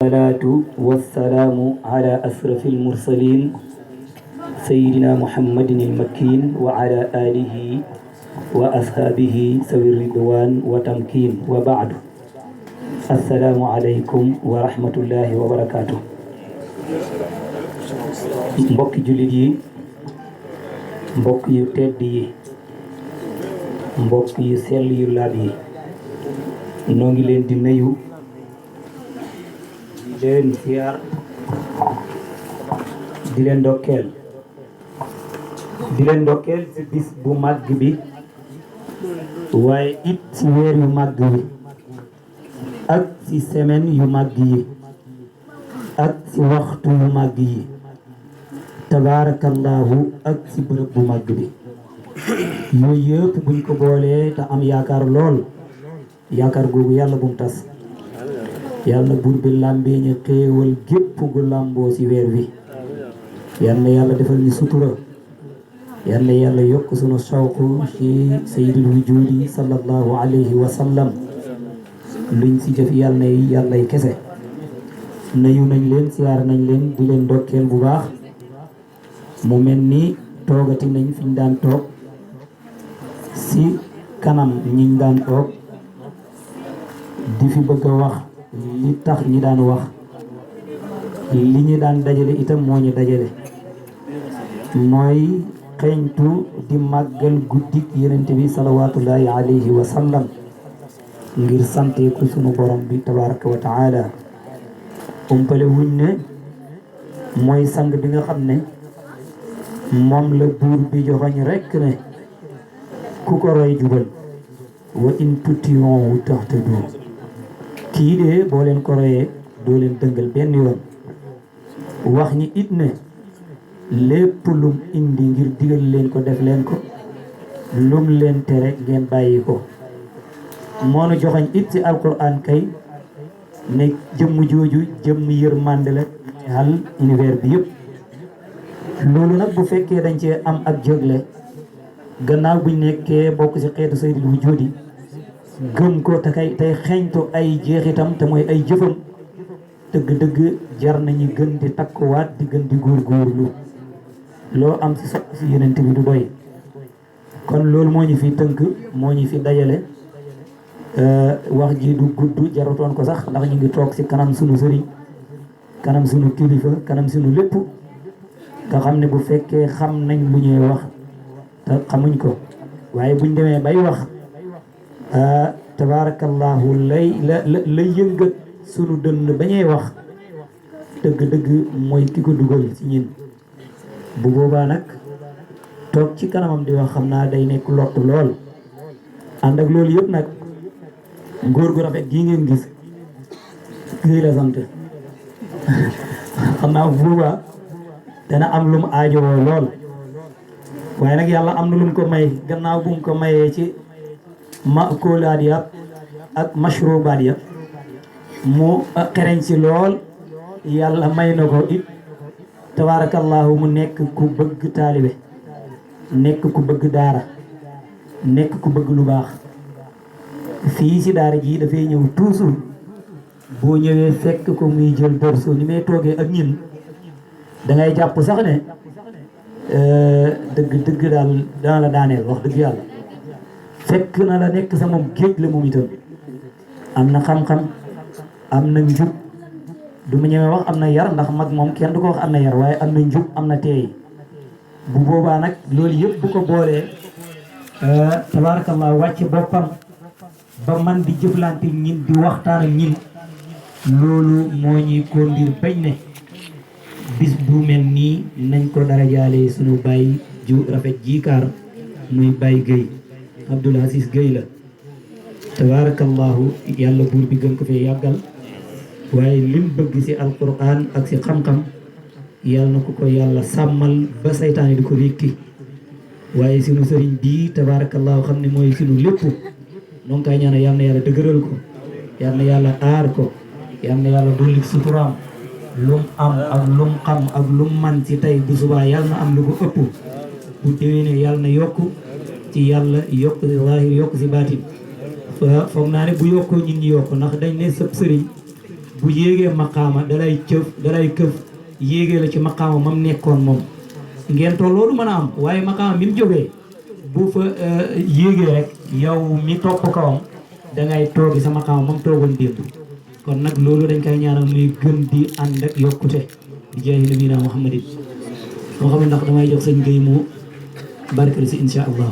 الصلاة والسلام على أشرف المرسلين سيدنا محمد المكين وعلى آله وأصحابه سوي الرضوان وتمكين وبعد السلام عليكم ورحمة الله وبركاته mbokk jullit yi mbokk yu tedd yi mbokk yu sell yu laab yi noo ngi leen di nuyu di leen ziar di leen ndokkeel ci bis bu màgg bi waaye it ci weer yu màgg bi ak ci semaine yu màgg yi ak ci waxtu yu màgg yi tabaarakallaahu ak ci bërëb bu màgg bi yooyu yëpp buñ ko boolee te am yaakaar lool yaakaar googu yàlla bu mu tas yàlla buur bi làmbee ñu xéewal gépp gu làmboo ci weer wi yàlla yàlla defal ñu sutura yàlla yàlla yokk sunu sawqu ci sayyidul wujudi sallallahu alayhi wa sallam luñ ci jëf yàllay kese nañu nañ leen siyaar nañ leen di leen ndokkeel bu baax mu mel ni toogati nañ fi ñu daan toog ci kanam ñiñ daan toog di fi bëgg a wax li tax ñi daan wax li ñu daan dajale itam moo ñu dajale mooy xeeñtu di màggal guddik Yonent bi salawaatullahi alayhi wa sallam ngir sante ko sunu borom bi tabaraka wa taala umpale wuñ ne mooy sang bi nga xam ne moom la buur bi joxoñ rekk ne ku ko roy jubal wa in tuti'uhu tahtadu kii de boo leen ko royee doo leen dëngal benn yoon wax ñi it ne lépp lum indi ngir digal leen ko def leen ko lum leen tere ngeen bàyyi ko moonu joxoñ it ci alquran kay ne jëmm jooju jëmm yërmande la xal univers bi yëpp loolu nag bu fekkee dañ cee am ak jógle gannaaw buñ nekkee bokk ci xeetu sayyidul wujudi gëm ko te tey xeeñtu ay jeexitam te mooy ay jëfam dëgg-dëgg jar nañu gën di takkuwaat di gën di góorgóorlu loo am ci sopp ci Yonent bi du doy kon loolu moo ñu fi tënk moo ñu fi dajale wax ji du gudd jarutoon ko sax ndax ñu ngi toog ci kanam sunu sëriñ kanam sunu kilifa kanam sunu lépp nga xam ne bu fekkee xam nañ lu ñuy wax te xamuñ ko waaye buñ demee bay wax tabaarakallaahu lay yëngat sunu dënn bañuy wax dëgg-dëgg mooy ki ko dugal ci ñin bu boobaa nag toog ci kanamam di wax xam naa day nekk lott lool ànd ak loolu yëpp nag góor gu rafet gii ngeen gis kii la sant xam naa bu boobaa dana am lu mu aajowoo lool waaye nag yàlla am na lu mu ko may gannaaw bu mu ko mayee ci maakulaat ya ak mashrubaat ya mu xereñ ci lool yàlla may na ko it tabaarakallaahu mu nekk ku bëgg taalibe nekk ku bëgg daara nekk ku bëgg lu baax fii ci daara ji dafay ñëw toujours boo ñëwee fekk ko muy jël dorso ni may toogee ak ñin dangay jàpp sax ne dëgg daal dana la daaneel wax dëgg yàlla fekk na la nekk sa moom géej la moom itam am na xam-xam am na njub du ma ñëwee wax am na yar ndax mag moom kenn du ko wax am na yar waaye am na njub am na teey bu boobaa nag loolu yëpp bu ko boolee tabaarakallah wàcc boppam ba man di jëflante ñin di waxtaan ak ñin loolu moo ñuy kondir bañ ne bis bu mel nii nañ ko darajaale sunu baay ju rafet jiikaar muy Baye Gueye Abdoul Aziz Gueye la tabarakallahu yàlla buur bi gën ko fee yàggal waaye lim bëgg ci alquran ak ci xam-xam yàlla na ko yàlla sàmmal ba saytaane di ko rékki waaye sunu sëriñ bii tabarakallahu xam ne mooy sunu lépp moo ngi koy ñaanal yàlla na yàlla dëgëral ko yàlla na yàlla aar ko yàlla na yàlla dolli suturaam lum am ak lum xam ak lum man ci tey bu subaa yàlla na am lu ko ëpp bu déwénee yàlla na yokk ci yàlla yokk ci zaahir yokk ci baatin foog naa ne bu yokkoo ñun ñi yokk ndax dañ ne sëb sëriñ bu yéegee maqaama dalay këf yéegee la ci maqaama mam nekkoon moom ngeen toll loolu mën a am waaye maqaama mi mu jógee bu fa yéegee rek yow mi topp kawam dangay toogi sa maqaama mam toogoon démb kon nag loolu dañ koy ñaanal muy gën di ànd ak yokkute di jaayi nabina muhammadin moo xam ne ndax damay jox sëñ Gueye mu barkeel si insha allah